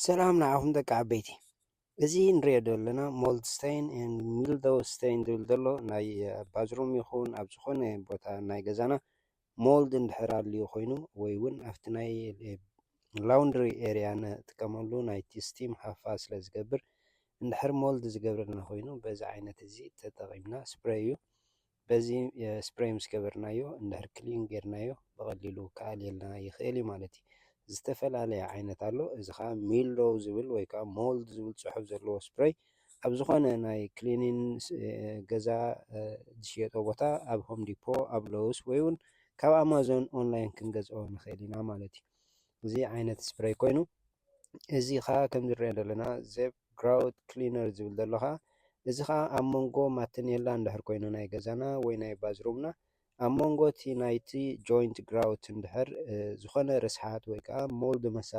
ሰላም ንዓኹም ደቂ ዓበይቲ። እዚ ንሪኦ ዘለና mold stain and mildew stain ዝብል ዘሎ ናይ ባዝሩም ይኹን ኣብ ዝኾነ ቦታ ናይ ገዛና ሞልድ እንድሕር ኣልዩ ኮይኑ ወይ እውን ኣብቲ ናይ ላውንድሪ ኤርያ ንጥቀመሉ ናይቲ ስቲም ሃፋ ስለ ዝገብር እንድሕር ሞልድ ዝገብረልና ኮይኑ በዚ ዓይነት እዚ ተጠቒምና ስፕሬይ እዩ። በዚ ስፕሬይ ምስ ገበርናዮ እንድሕር ክሊን ጌርናዮ ብቐሊሉ ክኣልየልና ይኽእል እዩ ማለት እዩ። ዝተፈላለየ ዓይነት ኣሎ። እዚ ከዓ ሚልዶው ዝብል ወይ ከዓ ሞልድ ዝብል ፅሑፍ ዘለዎ ስፕሬይ ኣብ ዝኾነ ናይ ክሊኒን ገዛ ዝሽየጦ ቦታ ኣብ ሆም ዲፖ ኣብ ሎውስ ወይ እውን ካብ ኣማዞን ኦንላይን ክንገዝኦ ንኽእል ኢና ማለት እዩ። እዚ ዓይነት ስፕሬይ ኮይኑ እዚ ከዓ ከም ዝረአ ዘለና ዜብ ግራውት ክሊነር ዝብል ዘሎ ከዓ እዚ ከዓ ኣብ መንጎ ማተኔላ እንድሕር ኮይኑ ናይ ገዛና ወይ ናይ ባዝሩምና ኣብ መንጎ እቲ ናይቲ ጆይንት ግራውት እንድሕር ዝኾነ ርስሓት ወይ ከዓ ሞልድ መሳሊ